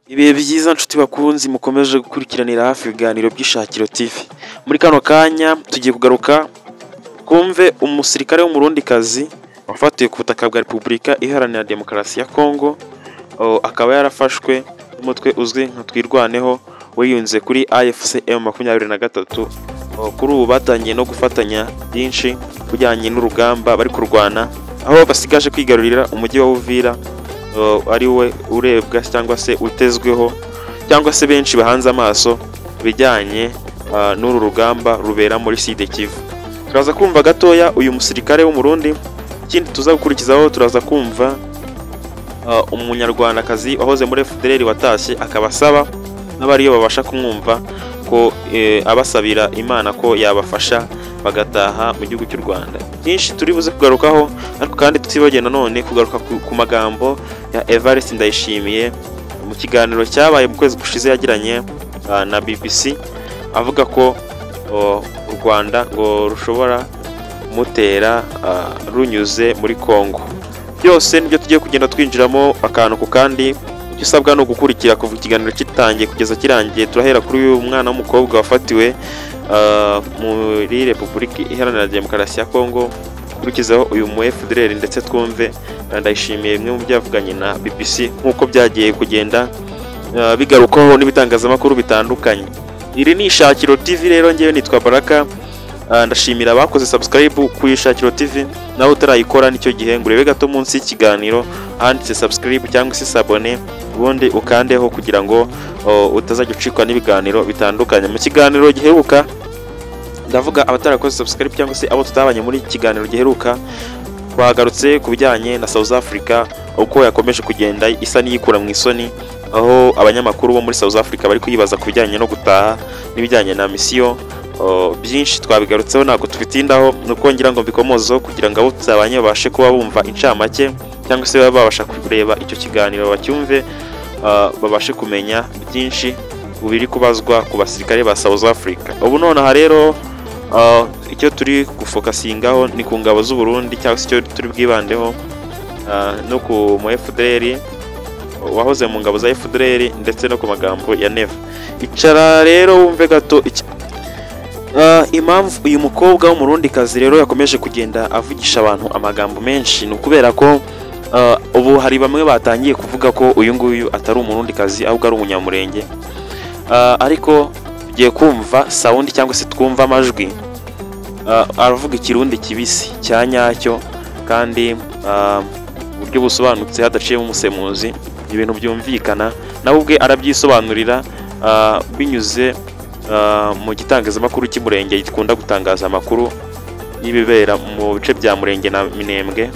Ibihe byiza nshuti bakunzi mukomeje gukurikiranira hafi ibiganiro by'Ishakiro TV. Muri kano kanya tugiye kugaruka twumve umusirikare w'umurundikazi wafatiwe ku butaka bwa Repubulika Iharanira Demokarasi ya Kongo, akaba yarafashwe n'umutwe uzwi nka Twirwaneho wiyunze kuri AFC M23. Kuri ubu batangiye no gufatanya byinshi bijyanye n'urugamba bari kurwana, aho basigaje kwigarurira umujyi wa Uvira, ari we urebwa cyangwa se utezweho cyangwa se benshi bahanze amaso bijyanye n'uru rugamba rubera muri Sud Kivu. Turaza kumva gatoya uyu musirikare w'Umurundi. Ikindi tuza gukurikizaho, turaza kumva umunyarwandakazi wahoze muri FDLR watashye, akaba asaba n'abariyo babasha kumwumva ko abasabira Imana ko yabafasha bagataha mu gihugu cy'u Rwanda. Byinshi turi buze kugarukaho, ariko kandi tutibagiwe nanone kugaruka ku magambo ya Evariste Ndayishimiye mu kiganiro cyabaye mu kwezi gushize yagiranye na BBC, avuga ko u Rwanda ngo rushobora kumutera runyuze muri Kongo. Byose nibyo tugiye kugenda twinjiramo akantu ku kandi. Icyo usabwa ni ugukurikira kuva ikiganiro kitangiye kugeza kirangiye. Turahera kuri uyu mwana w'umukobwa wafatiwe muri Repubulika Iharanira Demokarasi ya Kongo, dukurikizeho uyu mu FDLR, ndetse twumve Ndayishimiye bimwe mu byo yavuganye na BBC nk'uko byagiye kugenda bigarukwaho n'ibitangazamakuru bitandukanye. Iri ni Ishakiro TV rero, ngewe nitwa Baraka. Ndashimira abakoze subscribe ku Ishakiro TV. Nawe utarayikora, nicyo gihe ngo urebe gato munsi y'ikiganiro handitse subscribe cyangwa se s'abonner, ubundi ukandeho kugira ngo utazajya ucikwa n'ibiganiro bitandukanye. Mu kiganiro giheruka, ndavuga abatarakoze subscribe cyangwa se abo tutabanye muri iki kiganiro giheruka, twagarutse ku bijyanye na South Africa, uko yakomeje kugenda isa n'iyikura mu isoni, aho abanyamakuru bo muri South Africa bari kuyibaza ku bijyanye no gutaha n'ibijyanye na misiyo. Byinshi twabigarutseho, ntabwo tubitindaho, ni uko ngira ngo mbikomozeho kugira ngo abo tutabanye babashe kuba bumva incamake cyangwa se babe babasha kureba icyo kiganiro bacyumve, babashe kumenya byinshi mu biri kubazwa ku basirikare ba South Africa. Ubu nonaha rero icyo turi gufocusingaho ni ku ngabo z'u Burundi, cyangwa se icyo turi bwibandeho no ku mu FDLR wahoze mu ngabo za FDLR, ndetse no ku magambo ya Neva. Icara rero wumve gato impamvu uyu mukobwa w'umurundikazi rero yakomeje kugenda avugisha abantu amagambo menshi, ni ukubera ko ubu hari bamwe batangiye kuvuga ko uyu nguyu atari umurundikazi ahubwo ari umunyamurenge. Ariko tugiye kumva sound cyangwa se twumva amajwi. Aravuga ikirundi kibisi cya nyacyo kandi mu buryo busobanutse, hadaciyemo umusemuzi, ibintu byumvikana, nawe ubwe arabyisobanurira binyuze mu gitangazamakuru cy'Umurenge gikunda gutangaza amakuru y'ibibera mu bice bya Murenge na Minembwe.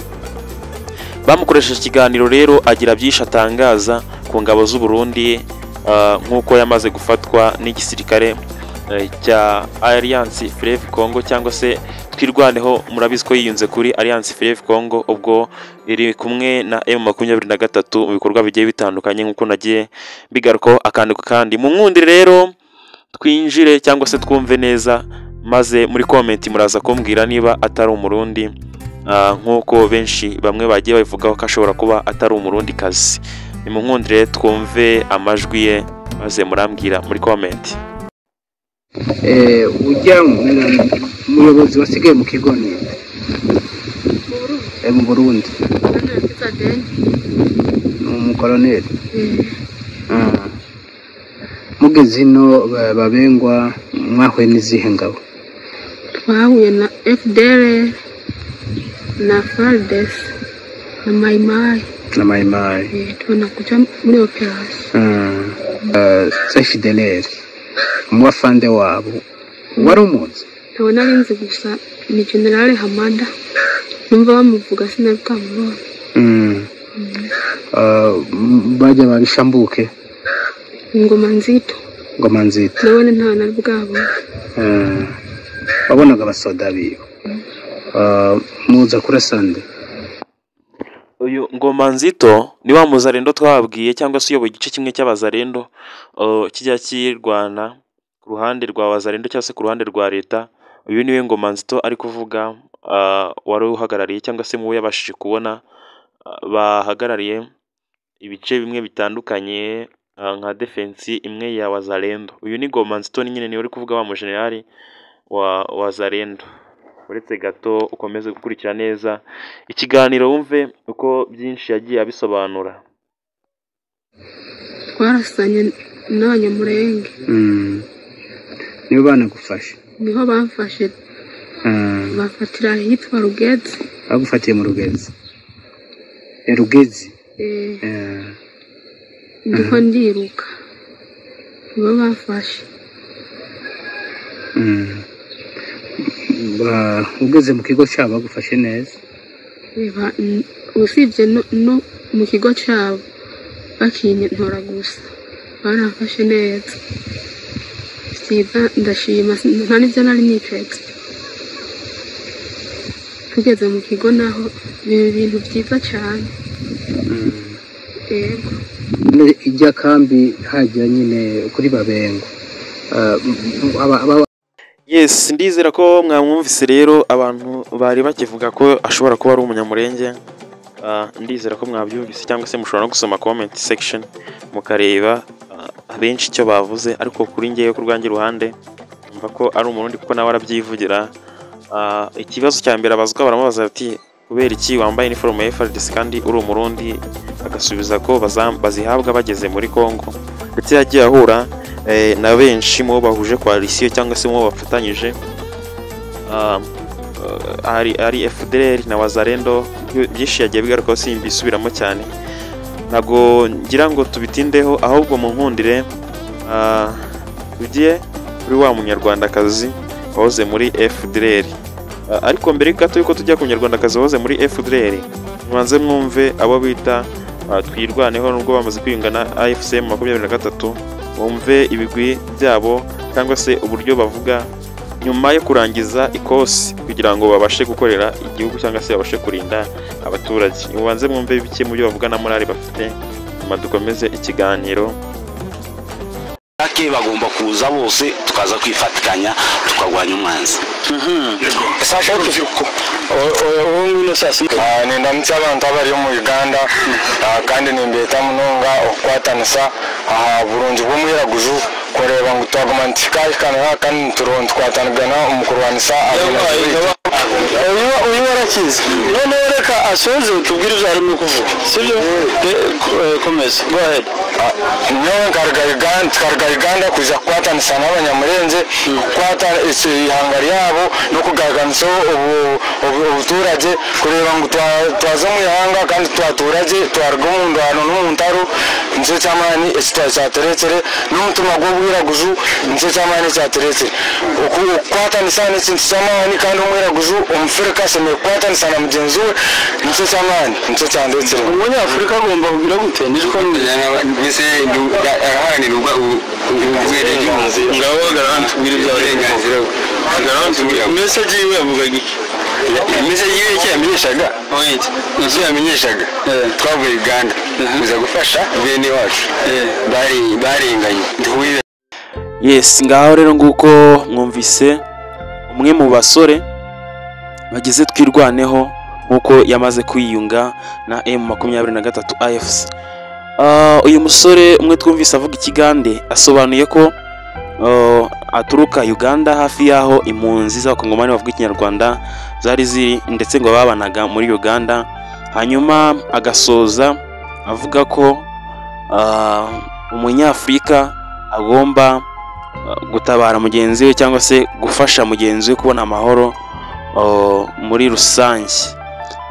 Bamukoresheje ikiganiro rero, agira byinshi atangaza ku ngabo z'u Burundi, nk'uko yamaze gufatwa n'igisirikare cya Alliance Fleuve Congo cyangwa se Twirwaneho. Murabizi ko yiyunze kuri Alliance Fleuve Congo, ubwo iri kumwe na M23 mu bikorwa bigiye bitandukanye, nk'uko nagiye bigarukaho akantu ku kandi. Mu nkundire rero twinjire cyangwa se twumve neza, maze muri comment muraza kumbwira niba atari umurundi, nk'uko benshi bamwe bagiye babivugaho ko ashobora kuba atari umurundi kazi. Ni mu nkundire twumve amajwi ye, maze murambwira muri comment. Ujya umuyobozi wasigaye mu kigo ni Mu Burundi? Mu Burundi. Neza Deni. Ni umukoloneli? Eh. Ah. Mugeze ino babengwa, mwahuye n'izihe ngabo? Twahuye na FDLR na FARDC na Mayimayi. Na Mayimayi. Eh, tubona kuja muri opération. FDLR, umwafande wabo wari umuzi? Ntabwo nari nzi, gusa ni General Hamada numva bamuvuga, sinari bwamubona. Bajya babishambuke? Ingoma Nzito. Ngoma Nzito. Nabone nta nari bwabona. Wabonaga abasoda biwe. Muza kurasande? Uyu Ngoma Nzito ni wa muzarendo twababwiye, cyangwa se uyoboye igice kimwe cy'abazarendo kijya kirwana ku ruhande rwa wazarendo cyangwa se ku ruhande rwa leta. Uyu niwe Ngoma Nzito ari kuvuga, wari uhagarariye cyangwa se mu bo yabashije kubona bahagarariye ibice bimwe bitandukanye. nka defense imwe ya Wazalendo. Uyu ni Gomanstone nyine, niwe uri kuvuga, wa mujenerali wa Wazalendo. Uretse gato ukomeze gukurikira neza ikiganiro, wumve uko byinshi yagiye abisobanura. Twarasanye n'Abanyamurenge. Nibo banagufashe? Niho bamfashe. Bafatira ahitwa Rugezi. Bagufatiye mu Rugezi? Rugezi? Eh, ndiko ndiruka, nibo bafashe. Ugeze mu kigo cyabo bagufashe neza? Usibye no mu kigo cyabo bakintora gusa, baramfashe neza byiza, ndashima, nta n'ibyo nari niteze. Tugeze mu kigo naho biba ibintu byiza cyane. Yego. None ijya kambi hajya nyine kuri Babengo. Yes, ndizera ko mwamwumvise rero. Abantu bari bakivuga ko ashobora kuba ari Umunyamurenge, ndizera ko mwabyumvise, cyangwa se mushobora no gusoma comment section mukareba abenshi icyo bavuze. Ariko kuri ngewe, ku rwanjye ruhande, numva ko ari Umurundi, kuko nawe arabyivugira. Ikibazo cya mbere abazwa, baramubaza bati: "Kubera iki wambaye iniforume ya FARDC kandi uri Umurundi?" Agasubiza ko bazihabwa bageze muri Congo, ndetse yagiye ahura na benshi mu bo bahuje coalition cyangwa se mu bo bafatanyije, ari FDLR na Wazalendo. Byinshi yagiye bigarukaho, simbisubiramo cyane, ntabwo ngira ngo tubitindeho, ahubwo mu nkundire tujye kuri wa Munyarwandakazi wahoze muri FDLR. Ariko mbere gato yuko tujya ku Munyarwandakazi wahoze muri FDLR, mubanze mwumve abo bita Twirwaneho, nubwo bamaze kwiyunga na AFC M23, wumve ibigwi byabo cyangwa se uburyo bavuga nyuma yo kurangiza ikosi kugira ngo babashe gukorera igihugu cyangwa se babashe kurinda abaturage. Mubanze mwumve bike mu byo bavuga na morale bafite, nyuma dukomeze ikiganiro. Ake bagomba kuza bose, tukaza kwifatikanya, tukarwanya umwanzi. Sasha urubyiruko nindamutse abantu abari mu Uganda, kandi nimbeta munonga okukwatanisa aha burungi bw'omwiraguju kureba ngu twaguma nituhikahikanira kandi tukwatanigana omu kurwanisa. Uyu warakize, noneho reka asoze tubwire ibyo arimo kuvuga, sibyo? Komeza, go ahead. Nyowe nkaruga Uganda, tukaruga Uganda kuza kukwatanisa n'Abanyamurenze, kukwata ihanga ryabo no kugaragaza obuturage, kureba ngu twaza mu ihanga kandi twaturage twaruga omu ndwano n'omu ntaro. Nikyo kyamaani eki kyatureetere n'omutima gw'obwiraguju, nikyo kyamaani ekyatureetere. Okukwatanisa n'ekintu kyamaani, kandi omwiraguju Omufirika ashemereire kukwatanisa na mugyenzi we, nikyo kyamaani, nikyo kyandeetere. Umunyafurika agomba kugira gute? Niko. Mbese araharanira ubwenegihugu. Ngaho hagarara tubwire ibyo uburenganzira bwe. Hagarara tubwire message yiwe, yavugaga iki? Message yiwe icyo yamenyeshaga, icyo yamenyeshaga, twavuye Uganda kuza gufasha bene wacu barenganye duhuye. Yes, ngaho rero nguko mwumvise umwe mu basore bagize Twirwaneho, nk'uko yamaze kwiyunga na M23 AFC. Uyu musore umwe twumvise avuga Ikigande asobanuye ko aturuka Uganda, hafi y'aho impunzi z'Abakongomani bavuga Ikinyarwanda zari ziri, ndetse ngo babanaga muri Uganda. Hanyuma agasoza avuga ko Umunyafurika agomba gutabara mugenzi we cyangwa se gufasha mugenzi we kubona amahoro muri rusange.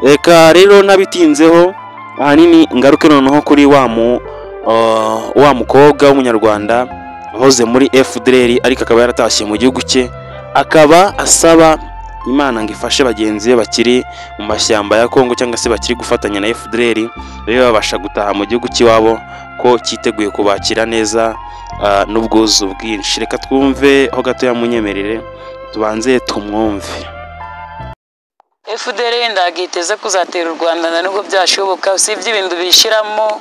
Reka rero nabitinzeho ahanini, ngaruke noneho kuri wa mukobwa w'Umunyarwanda wahoze muri FDLR, ariko akaba yaratashye mu gihugu cye, akaba asaba Imana ngo ifashe bagenzi be bakiri mu mashyamba ya Kongo cyangwa se bakiri gufatanya na FDLR babe babasha gutaha mu gihugu cy'iwabo, ko cyiteguye kubakira neza n'ubwuzu bwinshi. Reka twumve ho gatoya, munyemerere tubanze tumwumve. FDLR ntabwo iteze kuzatera u Rwanda, na nubwo byashoboka. Usibye ibintu bishyiramo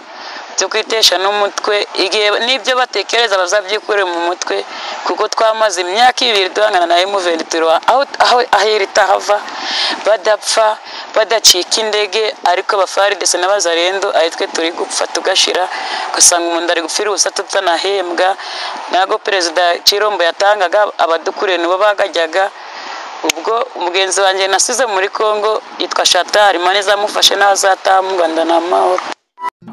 byo kwitesha n'umutwe, igihe n'ibyo batekereza bazabyikorera mu mutwe. Kuko twamaze imyaka 2 duhangana na M23 aho ahera itahava badapfa badacika indege, ariko abafaridese n'abazarendo ari twe turi gupfa tugashira, ugasanga umuntu ari gupfira ubusa tutanahembwa. Nago Perezida Chirombo yatangaga abadukure nibo bagajyaga. Ubwo umugenzi wanjye nasize muri Kongo yitwa Shatari, Imana izamufashe n'azataha mu Rwanda ni amahoro.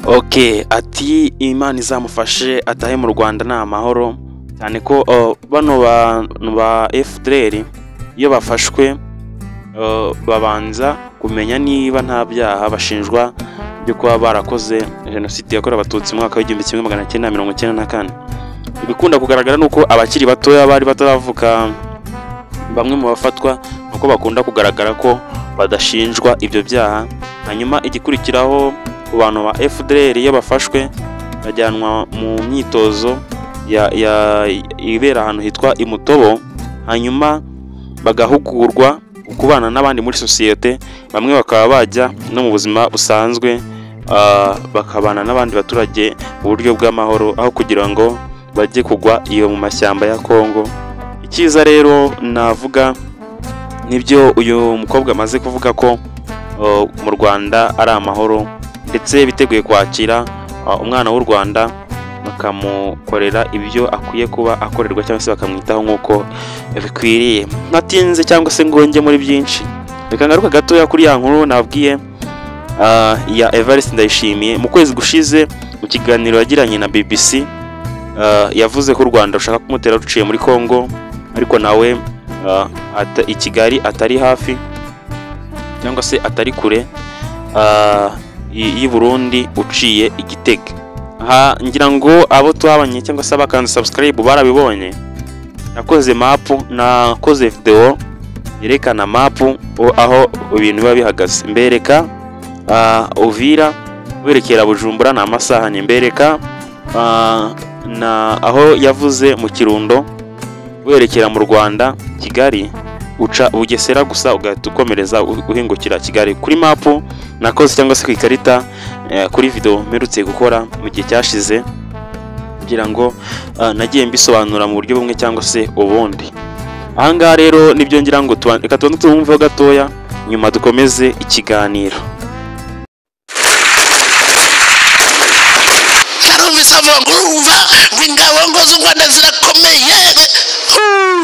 Okay, ati Imana izamufashe atahe mu Rwanda ni amahoro. Cyane ko bano bantu ba FDLR iyo bafashwe babanza kumenya niba nta byaha bashinjwa byo kuba barakoze jenoside yakorewe Abatutsi mu mwaka w'1994. Ibikunda kugaragara nuko abakiri batoya bari bataravuka bamwe mu bafatwa nuko bakunda kugaragara ko badashinjwa ibyo byaha. Hanyuma igikurikiraho ku bantu ba FDLR iyo bafashwe bajyanwa mu myitozo ya ibera ahantu hitwa Imutobo, hanyuma bagahugurwa kubana n'abandi muri sosiyete, bamwe bakaba bajya no mu buzima busanzwe bakabana n'abandi baturage mu buryo bw'amahoro, aho kugira ngo bajye kugwa iyo mu mashyamba ya Kongo. Icyiza rero navuga nibyo uyu mukobwa amaze kuvuga ko mu Rwanda ari amahoro, ndetse biteguye kwakira umwana w'u Rwanda bakamukorera ibyo akwiye kuba akorerwa cyangwa se bakamwitaho nk'uko bikwiriye. Ntatinze cyangwa se ngo njye muri byinshi, reka ngaruka gatoya kuri ya nkuru nabwiye ya Evariste Ndayishimiye. Mu kwezi gushize mu kiganiro yagiranye na BBC yavuze ko u Rwanda rushaka kumutera ruciye muri Kongo, ariko nawe i Kigali atari hafi cyangwa se atari kure y'i Burundi uciye i Gitega. Aha ngira ngo abo twabanye cyangwa se abakanze subscribe barabibonye, nakoze map, nakoze video yerekana map aho ibintu biba bihagaze, mbereka Uvira werekera Bujumbura na amasaha, ni mbereka na aho yavuze mu Kirundo werekera mu Rwanda Kigali, uca Bugesera gusa ugahita ukomereza uhingukira Kigali. Kuri map nakoze cyangwa se ku ikarita kuri video mperutse gukora mu gihe cyashize, kugira ngo nagiye mbisobanura mu buryo bumwe cyangwa se ubundi. Aha ngaha rero nibyo ngira ngo reka tubanze tumveho gatoya nyuma dukomeze ikiganiro. Narumvise avuga ngo urumva ngo ingabo ngo z'u Rwanda zirakomeye,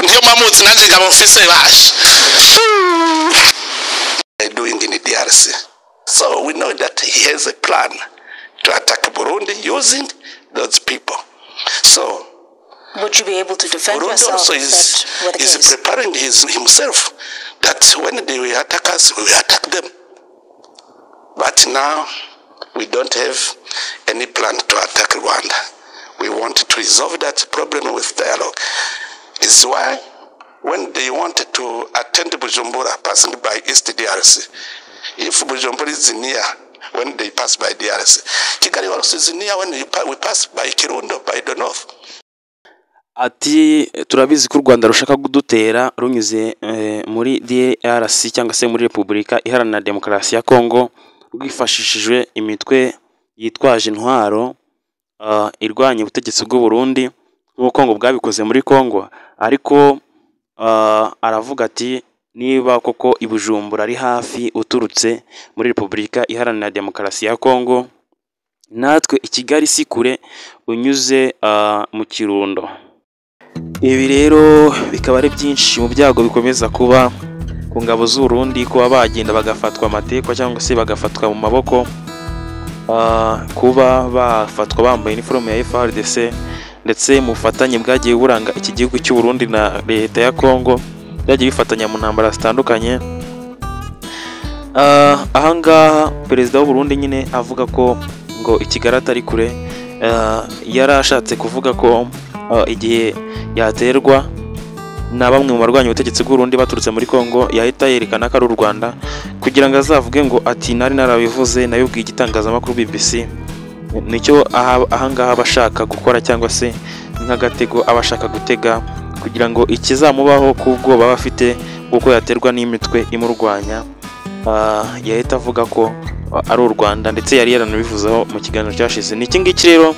niyo mpamvu nanjye ngabo mfise bashe doing in the DRC. So we know that he has a plan to attack Burundi using those people. So would you be able to defend Burundi yourself? also is preparing himself that when they will attack us, we will attack them. But now we don't have any plan to attack Rwanda. We want to resolve that problem with dialogue. It's why when they wanted to attend Bujumbura, passing by East DRC, if Bujumbura is near when they pass by DRC, Kigali also is near when we pass by Kirundo, by the north. Ati turabizi ko u Rwanda rushaka kudutera runyuze muri DRC cyangwa se muri Repubulika Iharanira Demokarasi ya Kongo, rwifashishije imitwe yitwaje intwaro irwanya ubutegetsi bw'u Burundi nk'uko ngo bwabikoze muri Kongo. Ariko aravuga ati niba koko i Bujumbura ari hafi uturutse muri Repubulika Iharanira Demokarasi ya Kongo, natwe i Kigali si kure unyuze mu Kirundo. Ibi rero bikaba ari byinshi mu byago bikomeza kuba ku ngabo z'u Burundi, kuba bagenda bagafatwa amatekwa cyangwa se bagafatwa mu maboko, kuba bafatwa bambaye iniforume ya FARDC, ndetse mu bufatanye bwagiye buranga iki gihugu cy'u Burundi na leta ya Kongo, byagiye bifatanya mu ntambara zitandukanye. Aha ngaha perezida w'u Burundi nyine avuga ko ngo i Kigali atari kure, yari ashatse kuvuga ko igihe yaterwa na bamwe mu barwanya ubutegetsi bw'u Burundi baturutse muri Kongo, yahita yerekana ko ari u Rwanda, kugira ngo azavuge ngo ati nari narabivuze, nabibwiye igitangazamakuru BBC. Nicyo aha ngaha abashaka gukora cyangwa se nk'agatego abashaka gutega, kugira ngo ikizamubaho kubwoba bafite kuko yaterwa n'imitwe imurwanya, yahita avuga ko ari u Rwanda, ndetse yari yaranabivuzeho mu kiganiro cyashize. Ni iki ngiki rero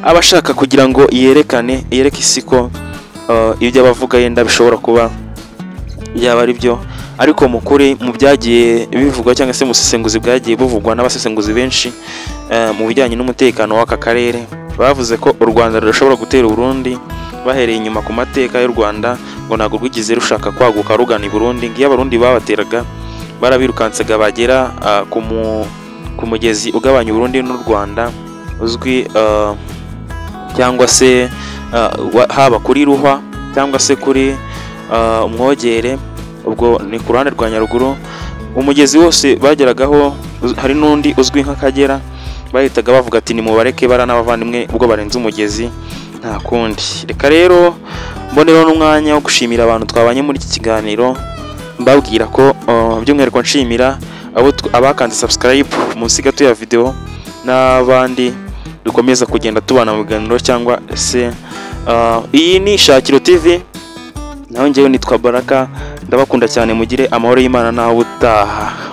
abashaka kugira ngo yerekane, yereke isi ko ibyo abavuga yenda bishobora kuba byaba ari byo, ariko mu kuri, mu byagiye bivugwa cyangwa se mu busesenguzi bwagiye buvugwa n'abasesenguzi benshi mu bijyanye n'umutekano w'aka karere, bavuze ko u Rwanda rudashobora gutera Burundi bahereye inyuma ku mateka y'u Rwanda, ngo ntabwo rwigeze rushaka kwaguka rugana i Burundi, ngo iyo Abarundi babateraga barabirukansaga bagera ku mugezi ugabanya Burundi n'u Rwanda uzwi cyangwa se haba kuri Ruhwa cyangwa se kuri Umwogere, ubwo ni ku ruhande rwa Nyaruguru. Umugezi wose bageragaho, hari n'undi uzwi nk'Akagera, bahitaga bavuga ati nimubareke bara n'abavandimwe, ubwo barenze umugezi nta kundi. Reka rero mbonereho n'umwanya wo gushimira abantu twabanye muri iki kiganiro, mbabwira ko by'umwihariko nshimira abo abakanze subscribe munsi gato ya video n'abandi dukomeza kugenda tubana mu biganiro cyangwa se iyi ni Ishakiro TV, naho njyewe nitwa Baraka. Ndabakunda cyane, mugire amahoro y'Imana, naho ubutaha.